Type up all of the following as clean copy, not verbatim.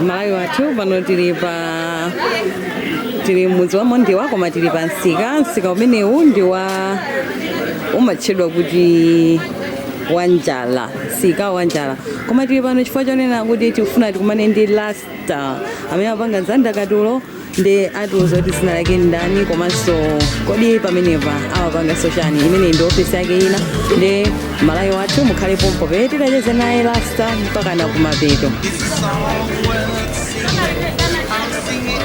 Malawi wathu, pano tili mudzi wa Mondiwa, koma tili pa msika. Msika umenewu ndi wa umatchedwa kuti Wanjala, msika Wanjala. Koma tili pano chifukwa chonena kuti tikufuna tikumane ndi Rasta amene apanga za ndakatulo, ndi atiuza kuti dzina lake ndani, komanso kodi pamenepa amapanganso chani. Imeneyi ndi ofesi yake ina. Ndi Malawi wathu, mukhale pompo pamene tidacheze naye Rasta mpaka na kumapeto. It's a song worth singing. I'll sing it.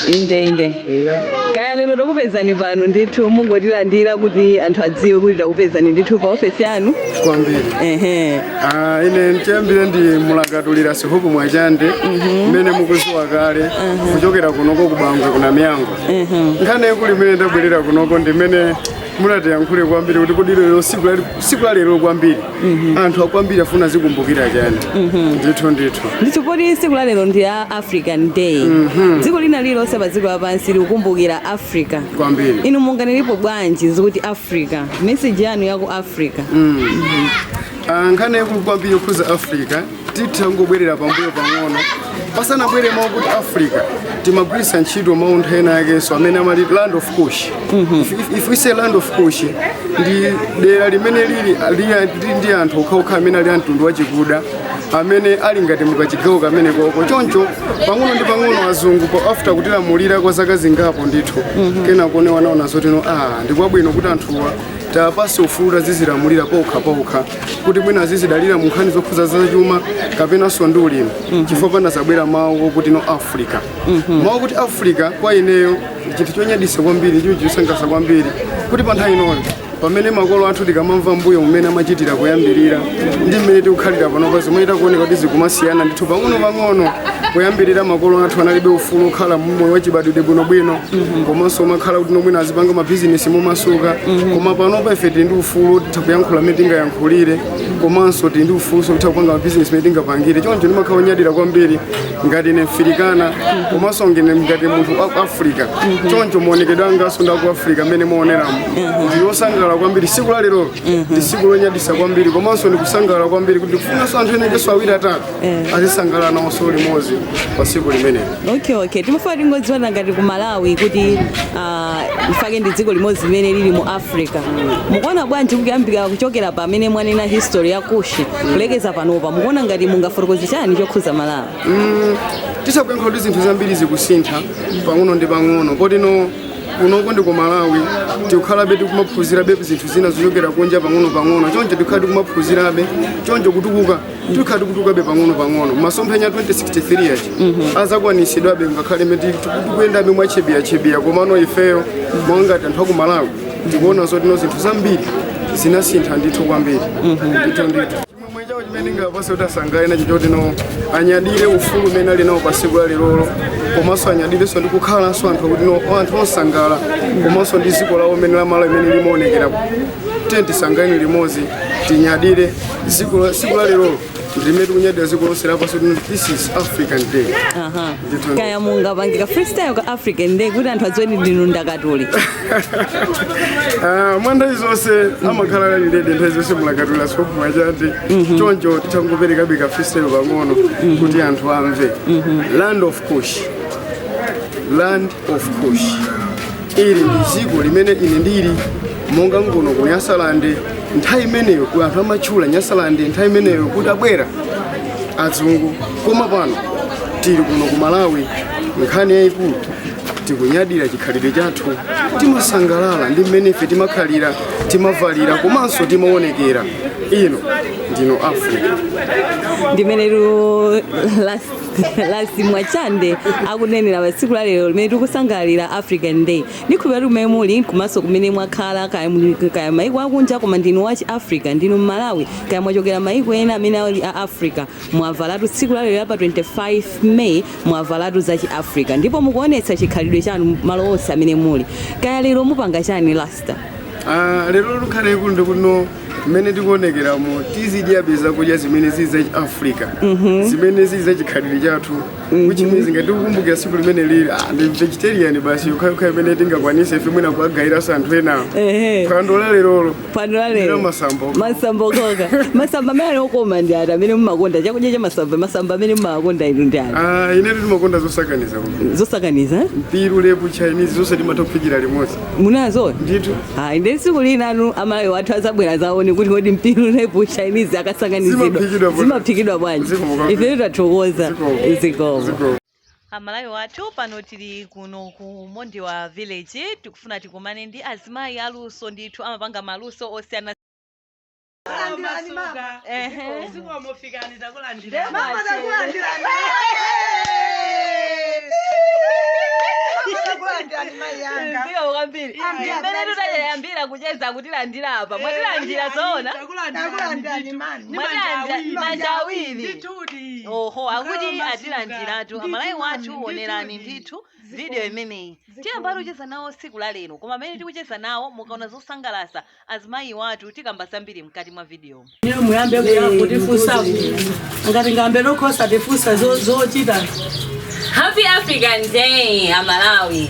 Inde, kaya lero takupezani pano ndithu, mungotilandira kuti anthu adziwe kuti takupezani ndithu pa ofesi yanu. Kwambiri. Ah, ine nchiyambire ndi Mulakatulira Sihuku Mwachande, mmene mukuziwa kale, kuchokera kunoko ku Bangwe kuna Miyango. Nkhani yaikulu imene ndabwerera kunoko, ndimene munatiyankhule kwambiri kuti kodi lero siku la lero kwambiri anthu akwambiri afuna zikumbukira chani? Ndithu, ndithu. Ndithu, poti tsiku la lero ndi la African Day, dziko lina lililonse pa dziko lapansi likukumbukira Africa. Kwambiri. Inu munganiripo bwanji zikuti Africa, message yanu yaku Africa? Ah, nkhani yaikulu kwambiri yokhuza Africa, titha ngobwerera pambuyo pang'ono. Pasanabwere mawu kuti Africa, timagwiritsa ntchito mawu nthawi ena yakenso amene amati Land of Kush. If we say Land of Kush, ndi dera limene lili ndi anthu okhaokha amene ali amtundu wachikuda, amene ali ngati mukachigawo kamene koko. Choncho pang'ono ndi pang'ono azungu po after kutilamulira kwa zaka zingapo ndithu, kenako ne wanaona zotino, ah, ndikwabwino kuti anthuwa tapase ufulu, azizilamulira pokha pokha, kuti mwina azizidalira mu nkhani zokhuza zachuma kapenanso ndi ulimi, chifukwa panazabwera mawu okuti no Africa. Mawu okuti Africa kwa ineyo ndi chinthu chonyadisa kwambiri, chinthu chosangalatsa kwambiri, kuti pa nthawi inoyo pamene makolo athu tikamamva mbuyo mumene amachitira kuyambirira ndi mmene tikukhalira panopa, zimene takuoneka kuti zikumasiyana ndithu pang'ono pang'ono. Kuyambirira makolo athu analibe ufulu okhala mmoyo wachibadwidwe bwinobwino, komanso umakhala kuti nomwina azipanga mabizinesi momasuka. Koma panopa ife tili ndi ufulu, titha kuyankhula mmene tingayankhulire, komanso tili ndi ufulu titha kupanga mabizinesi mmene tingapangire. Choncho ndimakhala onyadira kwambiri ngati ine Mfirikana, komanso ngine ngati munthu wa ku Africa. Choncho maonekedwe anganso ndi aku Africa mmene maoneramo. Ndiyosangalala kwambiri, tsiku la lero ndi tsiku lonyadisa kwambiri, komanso ndikusangalala kwambiri kuti ndikufunanso anthu ena akenso awiri atatu azisangalala nawonso limodzi pa tsiku limeneli. Okay, timafuna tingodziwana ngati ku Malawi kuti ifake ndi dziko limodzi limene lili mu Africa. Mukuona bwanji kuyambika kuchokera pamene mwanena history ya Kush kulekeza panopa, mukuona ngati mungafotokoze chani chokhuza Malawi? Tisakuyankha kuti zinthu zambiri zikusintha pang'ono ndi pang'ono, potino kunoko ndi ku Malawi, tikukhalabe tikumaphunzirabe zinthu zina zochokera kunja pang'ono pang'ono. Choncho tikukhala tikumaphunzirabe, choncho kutukuka tikukhala tikutukukabe pang'ono pang'ono. Masomphenya 2063 achi azakwanisidwabe, ngakhale mene tikuyendabe mwachebiyachebiya. Komano ifeyo mwangati anthu aku Malawi tikuona zotino zinthu zambiri zinasintha ndithu kwambiri, ndithu ndithu. Chimwemwe chawo chimene ndingapase kuti asangalale nacho chotino anyadire ufulu umene ali nawo pa tsiku la lerolo, komanso anyadirenso ndi kukhalanso anthu akuti no anthu osangala, komanso ndi dziko lawo mene la Malawi imene limaonekera. Tiye tisangalale limodzi, tinyadire tsiku la lerolo ndimene tikunyadira dziko lonse lapansi kuti this is African Day. Ndithu. Kaya mungapange ka freestyle ka African Day kuti anthu adziwe kuti ndinu ndakatuli? Ah, mwa nthawi zonse amakhala ali ready nthawi zonse Mulakatulira Sihopu Mwachande. Choncho titangoperekabe ka freestyle pang'ono kuti anthu amve. Land of Kush, Land of Kush, ili ndi dziko limene ine ndili monga ngono ku Nyasalande. Nthawi imeneyo ku anthu amatchula Nyasalande, nthawi imeneyo kuti abwera azungu, koma pano tili kuno ku Malawi. Nkhani yayikulu Tikunyadira chikhalidwe chathu, timasangalala ndi mmene ife timakhalira, timavalira komanso timaonekera. Ino ndino Africa. Ndimenetu Lasimwa Chande akunenera pa tsiku la lero limene tikusangalalira African Day. Ndikhulupirira kumene muli komanso kumene mwakhala, kaya kaya maiko akunja, koma ndinu wachi Africa, ndinu Mmalawi, kaya mwachokera maiko ena amene ali a Africa, mwavalatu tsiku la lero pa 25 May, mwavalatu zachi Africa ndipo mukuonetsa chikhalidwe chanu malo onse amene muli. Kaya lero mupanga chani, Rasta? Ah, lero lukhale kuno ndikuno mmene tikuonekeramo, tizidyabe zakudya zimene zili za Africa, zimene zili za chikhalidwe chathu, which means ngati tikukumbukira tsiku limene lili, ndi vegetarian basi yokhayokha imene tingakwanise ife, mwina kuwagayiranso anthu enawo. Phwando la lerolo Phwando la lero. Ndilo masamba. Masamba okha. Masamba amene ali okoma ndi ati amene mumakonda? Chakudya cha masamba, masamba amene mumakonda inu ndi ati? Ah, inetu timakonda zosakaniza kumene. Zosakaniza, eh? Mpiru, lepu, Chinese, zonse timatha kuphikira limodzi. Munazo? Ndithu. Hayi, ndi tsiku lina anu Amalawi wathu azabwera zaone kuti kodi mpiru, lepu, Chinese akasakanizidwa Zimaphikidwa bwanji? Zimaphikidwa bwanji? Zikomo kwambiri. Ifeyo tathokoza. Zikomo. Zikomo. Zikomo. Amalawi wathu, pano tili kuno ku Mondiwa Village, tikufuna tikumane ndi azimayi aluso ndithu, amapanga maluso osiyana. Ehe. Zikomofikani, takulandira. Mama, takulandirani. Mama, takulandirani, mai yanga. Zikomo kwambiri. Imene tutayambira kucheza kutilandira apa, mwatilandira zoona? Takulandirani mani. Mwatilandira manja awiri. Nditudi. Oho, akuti Mukhala atilandiratu. masuka. Amalawi wathu, Ndithu, onerani ndithu. ndithu video imeneyi. Tiyamba kucheza nawo tsiku la lero, koma pamene tikucheza nawo mukaona zosangalatsa azimayi wathu, tikamba zambiri mkati mwa video. Niyo muyambe kutifusa ngati ngambe lokhosa tifusa zochita. Happy African Day, Amalawi!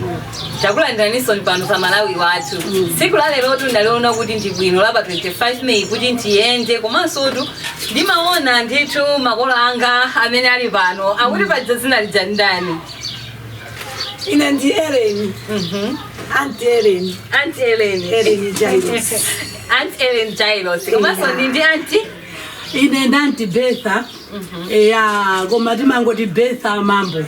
Takulandiraninso pano pa Malawi Wathu. Tsiku la lerotu ndaliona kuti ndi bwino la pa 25 May kuti ndiyende, komansotu ndimaona ndithu makolo anga amene ali pano akuti paja zina lija ndani? Ine ndi Ellen. Auntie Ellen. Aunt Ellen. Ellen Jairos. Aunt Ellen Jairos, komanso ndi auntie. Ine ndi Auntie Betha, eya, koma timangoti Betha Mambo.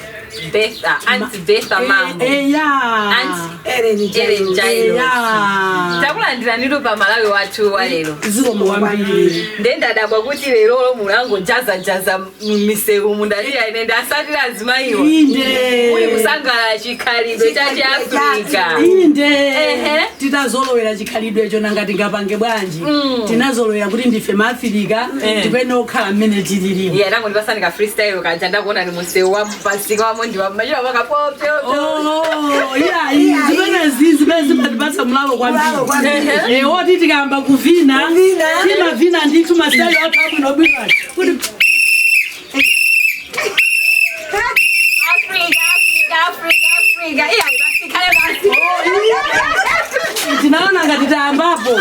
Betha, Aunt Betha Mambo. Eya. Aunt Ellen Ellen Jairos. Jairos. Eya. Takulandiraniro pa Malawi Wathu wa lero. Zikomo kwambiri. Ndendadabwa kuti lerolo mulangojazajaza m'misewu, mundalira ine ndasatira azimayiwa. Inde. Muli kusangalala chikhalidwe cha Chiafrika. Inde. Ehe. Titazolowera chikhalidwecho, nanga tingapange bwanji? Tinazolowera kuti ndife Maafirika, tipene okhala mmene tililimu. Iye atangondipasani ka freestyle kaja, ndakuona ni musewu wa pasika wa Mondiwa machira wakapopyo. Oh, iya, zimenezi zimene zimatipatsa mulalo Mulalo kwambiri. kwambiri. Oti tikayamba kuvina, Kuvina. timavina ndithu masitayilo athu abwinobwino kuti Africa, Africa, Africa, Africa, iya, basikhale basi. Tinaona ngati tayambapo.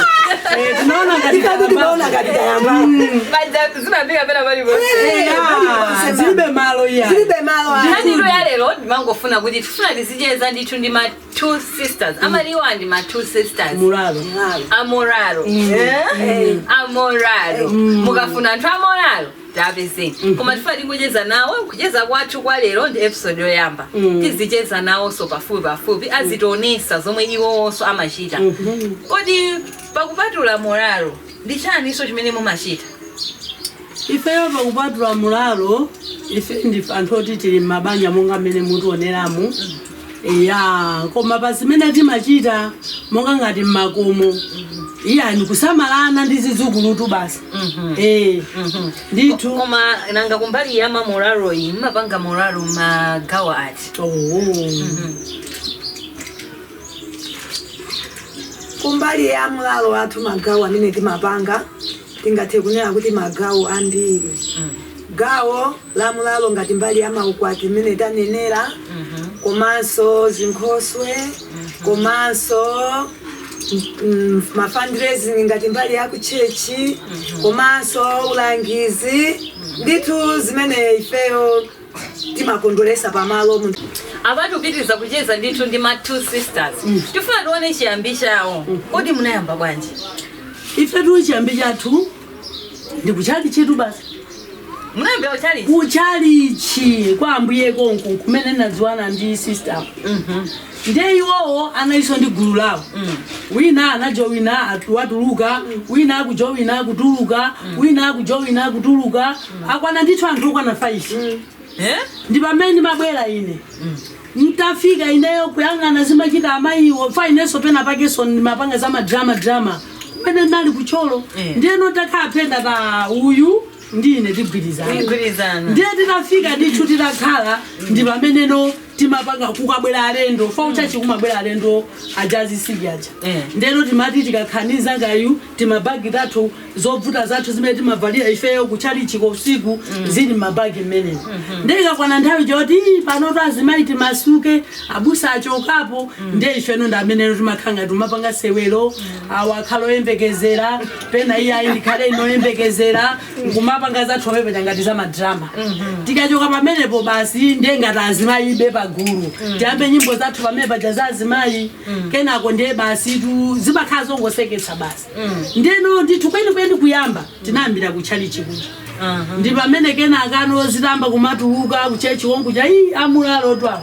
Tinaona ngati Ikatu timaona tayambapo. ngati tayamba. Baja zimapika pena palipo. Eya, zilibe malo iya. Zilibe malo aya. Nkhaniyo ya lero ndimangofuna kuti tifuna tizicheza ndithu ndi ma two sisters, amaliwa ndi ma two sisters. Mulalo. Amoralo. Eh? Amoralo, mukafuna anthu amoralo tapezeni, koma tifuna tingocheza nawo. Kucheza kwathu kwa lero ndi episode yoyamba. Tizicheza nawonso pafupi pafupi, azitionesa zomwe iwowonso amachita. Kodi pakupatula moralo ndi chaninso chimene mumachita? Ifeyo pakupatula mulalo, ife ndife anthu oti tili m'mabanja monga mmene mutioneramu, ya, koma pa zimene timachita monga ngati mmakomo, iya, ndikusamalana ndi zidzukulutu basi, eh, ndithu. Koma nanga kumbali ya mamoralo iyi, mumapanga moralo magawo ati? Oh. Kumbali ya mulalo wathu, magawo amene timapanga, tingathe kunena kuti magawo ambiri. Gawo la mulalo ngati mbali ya maukwati imene tanenera, komanso zinkhoswe, komanso ma fundraising ngati mbali ya kuchechi, komanso ulangizi ndithu zimene ifeyo timakondolesa pamalo munthu. Apati kupitiriza kucheza ndithu ndi ma two sisters, tifuna tione chiyambi chawo. Kodi munayamba bwanji? Ife tu chiyambi chathu ndi kuchali chetu basi. Munayambira kuchali? Kuchalichi kwa Ambuye konko kumene nadziwana ndi sister. Ndiye iwowo analiso ndi gulu lawo. Wina anajowina watuluka, wina akujowina akutuluka, wina akujowina akutuluka. Akwana ndithu anthu okwana 5. Eh? Ndi pamene ndimabwera ine. Ntafika ineyo kuyang'ana zimachita amayiwo, fa inenso pena pakenso ndimapanga za madrama drama kumene ndinali kucholo. Ndiyeno takhala phenda ta uyu ndine tigwirizana. Tigwirizana. Ndiye titafika ndithu titakhala, ndi pameneno timapanga kukabwera alendo, fa uchachi kumabwera alendo ajazisiki aja. Ndeno timati tikakhaniza ngayu timabagi tathu, zovuta zathu zimene timavalira ifeyo kuchalichiko usiku zili mmabagi mmenemo. Ndiye ikakwana nthawi choti "Ii, pano azimayi timasuke, abusa achokapo," ndiye ifeno ndi ameneno timakhala timapanga sewero, awo akhala oyembekezera, pena iye ayi ndikhale inoyembekezera, nkumapanga zathu pamene ngati za madrama. Tikachoka pamenepo basi, ndiye ngati azimayi ibe pagulu tiyambe nyimbo zathu pamene paja za azimayi. Kenako ndiye basi tu zimakhala zongoseketsa basi. Ndiyeno ndithu kwenikweni kuyamba tinayambira kutchalichi kuja. Ndi pamene kenakano zitamba kumatuluka kuchechi wonkuja, ii, amulalo twawa,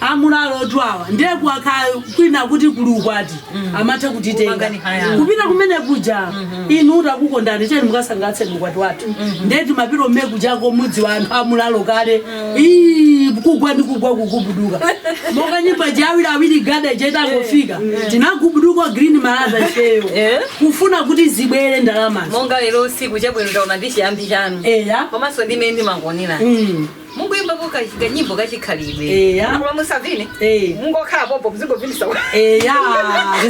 amulalo twawa. Ndiye kwakha kwina kuti kuli ukwati, amatha kutitenga Kupangani haya. Kupita kumene kuja, inu takukondani, cheni mukasangalatse ukwati wathu. Ndiye timapita mmene kujako, mudzi wa anthu amulalo kale. Ii, kugwa ndi kugwa, kugubuduka monga nyimbo jawiri gada jetangofika, tinagubuduka green malaza ifeyo kufuna kuti zibwere ndalamazo. Monga lero usiku, chabwino, taona ndi chiyambi chanu. Eya. Komanso ndimene ndimangonera munguyimbapo kanyimbo kachikhalidwe. Eya. Koma musavine. Eh. Mungokhala popo mzingovinisa. Eya.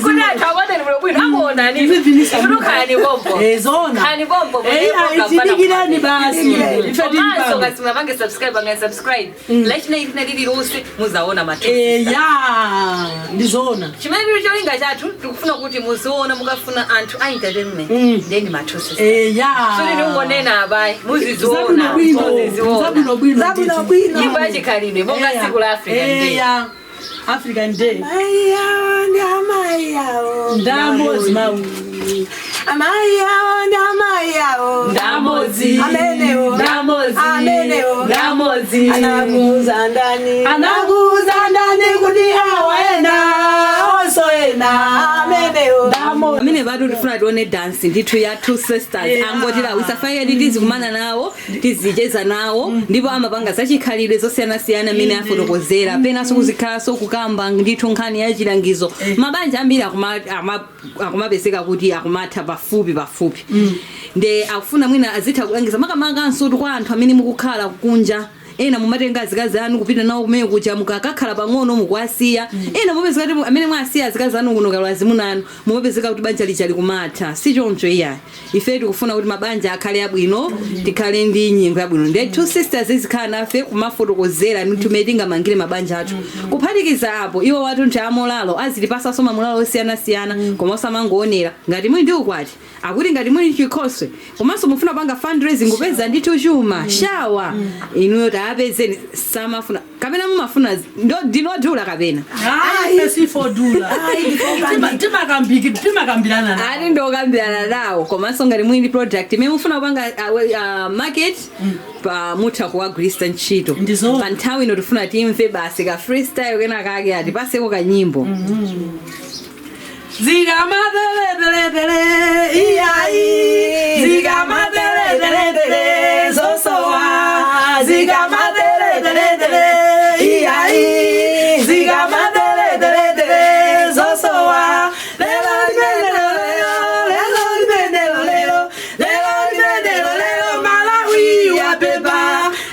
Kuti anthu aoneni bwino bwino, akuonani. Tizivinisa. Khalani pompo. Eh, zona. Khalani pompo. Eya, tidikireni basi, ife tili Komanso pano. ngati munapange subscribe, pangani subscribe. Lachinayi lina lililonse muzaona mathu. Eya, ndizona. Chimene chili cholinga chathu, tikufuna kuti muziona mukafuna anthu a entertainment, ndeni mathu. Eya. So lili ungonena abayi, muziziona. Zabwino bwino. Muziziona. Zabwino bwino. Zabwino bwino. Nyimbo yachikhalidwe monga Eya. tsiku la African Day. Eya, African Day. Mai yawo ndi amayi yawo. Ndamodzi mawu. Amayi yawo ndi amayi yawo. Ndamodzi. Amenewo. Ndamodzi. Amenewo. Ndamodzi. Anakuza ndani? Anakuza ndani kuti awa ena onso ena? Amenewo. Ndamodzi. Amene batu tifuna tione dance ndithu ya two sisters. Angotilawisa faike tizikumana nawo, tizicheza nawo, ndipo amapanga zachikhalidwe zosiyanasiyana amene afotokozera, penanso kuzikhalanso kukamba ndithu nkhani ya chilangizo. Mabanja ambiri akumapezeka kuti akumatha pafupi pafupi, nde akufuna mwina azitha kulangiza makamakanso kwa anthu amene mukukhala kunja. Ena mumatenga azikazi anu kupita nawo kumene kuja, mukakakhala pang'ono mukuwasiya. Ena mupezeka kuti amene mwasiya azikazi anu kuno kalo azimuna anu, mumapezeka kuti banja lija likumatha. Si choncho iyayi. Ife tikufuna kuti mabanja akhale abwino, tikhale ndi nyengo yabwino. Nde two sisters izikhala nafe kumafotokozera tumene tingamangire mabanja athu. Kuphatikiza apo, iwo watu nthu amolalo azitipasanso mamulalo osiyanasiyana, koma osamangoonera. Ngati muli ndi ukwati, akuti ngati muli chikhoswe, komanso mufuna kupanga fundraising kupeza ndithu chuma shawa, inuyo taapezeni. Samafuna kapena mumafuna ndinodula kapena? Hayi, sifodula. Timakambirana nawo. Ati ndokambirana nawo. Komanso ngati muli ndi product imene mufuna kupanga market pa, mutha kuwagwiritsa ntchito. Ndizo. Pa nthawi ino tifuna timve basi ka freestyle kena kake, atipaseko kanyimbo. Zikamateleteletele iyayi, zikamateleteletele zosowa, zikamateleteletele iyayi, zikamateleteletele zosowa. Lelo limenelo lelo, lelo limenelo lelo, lelo limenelo lelo, Malawi wapepa.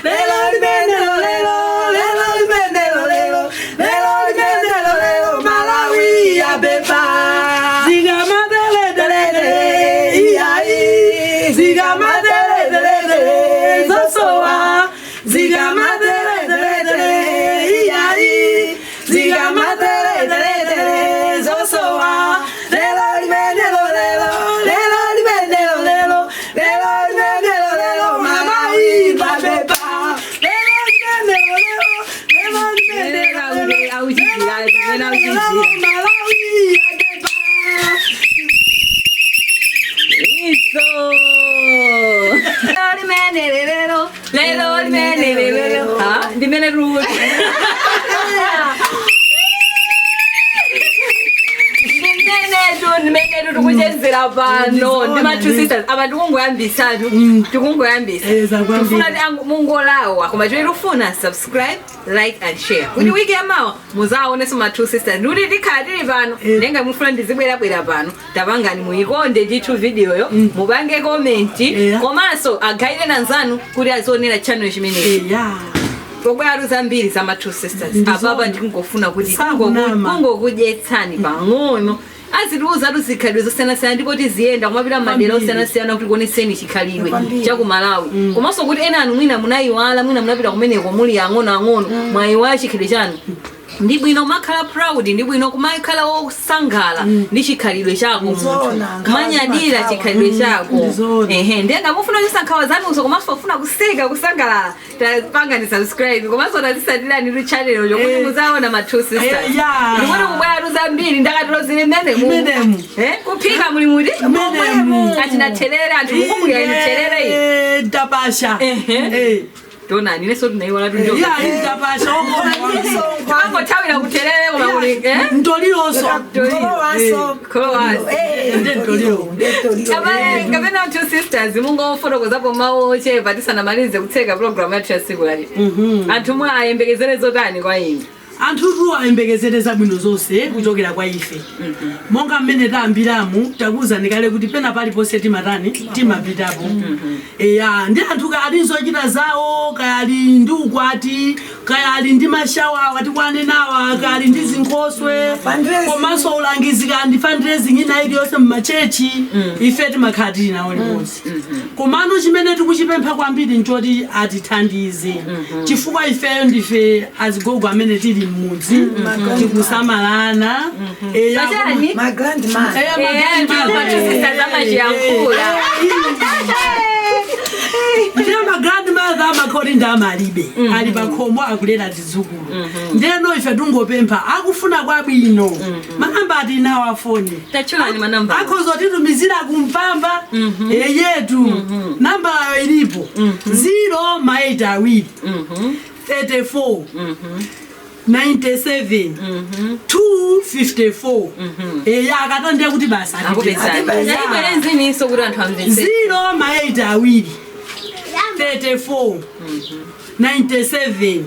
Lelo limenelo lelo, lelo limenelo lelo, lelo limenelo lelo, Malawi wapepa. Zikamateleteletele iyayi, zikamateleteletele zosowa, zikamateleteletele iyayi, zikamateleteletele zosowa. Lelo limenelo lelo, lelo limenelo lelo, lelo limenelo lelo, Malawi wapepa. Lelo limenelo lelo, lelo limenelo lelo, Auchijira, lelo limenelo lelo, Malawi wapepa. Iso. Lero lero lero lero. Ah, ndimene ruti. Ndetu ndimenetu tikuchezera pano Ndizoona, ndi ma two ndi. sisters apa tikungoyambisatu, tikungoyambisa. Eh, zakwambiri. Tifuna ti mungolawa, koma chimene tikufuna, subscribe, like and share kuti wiki yamawa muzaonenso ma two sisters, ndikuti tikhala tili pano. Nenga mufuna ndizibwerabwera pano, tapangani muyikonde ndithu videoyo, mupange comment, komanso agayire anzanu kuti azionera channel chimenechi. Pobwera zambiri za ma two sisters. Apapa ndikungofuna kuti Sakunama. kungokudyetsani pang'ono, azitiuza tuzikhalidwe zosiyanasiyana, ndipo tiziyenda kumapita madera osiyanasiyana kuti kuoneseni chikhalidwe cha ku Malawi, komanso kuti ena anu mwina munayiwala, mwina munapita kumeneko muli ang'onoang'ono, mwayiwala chikhalidwe chanu. Ndi bwino kumakhala proud, ndi bwino kumakhala wosangala ndi chikhalidwe chako munthu, Nzona, nkhawa kumanyadira zimakhawa. chikhalidwe chako. Ndizona. Ehe, ndenga mufuna kuchisa nkhawa zanuzo komanso kufuna kuseka, kusangalala, tapanga subscribe komanso tazisatirani tu channel yo kuti muzaona ma two sisters. Ndikuti kubwera zambiri, ndakatulo zili mmenemu. Mmenemu. Eh, kuphika muli muti? Mmenemu. Achina thelere, anthu mukumbukira inu thelere iyi? Tapasha. Ehe. Tonani ineso tinaiwala tunjo. Ya, tapasha okoma. Timangothawira kuthelere, koma kuli eh? Ntolilonso. Kholowaso. Kholowaso. Ndentolilo. Abale, kapena two sisters, mungofotokozapo mawu ochepa tisanamalize kutseka program yathu ya tsiku lali. Anthu mwa ayembekezere zotani kwa inu? Anthutu ayembekezere zabwino zonse kuchokera kwa ife. Monga mmene tayambiramu, takuwuzani kale kuti pena paliponse timatani, timapitapo. Eya, ndi anthu kaya ali nzochita zawo, kaya ali ndi ukwati, kaya ali ndi mashawa watikwanenawa, kaya ali ndi zinkhoswe, Fundraising. komanso ulangizi, kaya ndi fundraising ina iliyonse mmachechi, ife timakhala tili nawo limodzi. Komano chimene tikuchipempha kwambiri nchoti atithandize, chifukwa ifeyo ndife azigogo amene tili mmudzi, tikusamalana. Eya, Pachani? My grandma. Eya, Eh, ma ma two sisters amachiyankhula. Ndiye ma grandmother amakhoti ndi amalibe ali pakhomo akulera zidzukulu. Ndiyeno ife tungopempha akufuna kwabwino, manamba atinawo afoni. Tachulani manamba. Akhoza titumizira kumpamba eyetu, nambalayo ilipo, 0 ma 8 awiri 34 97 254. Eya, akatondiye kuti basa. Akupezani. Atipeza. Naibwerenziniso kuti anthu amvetse. 0 ma 8 awiri 34 97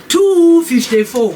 254.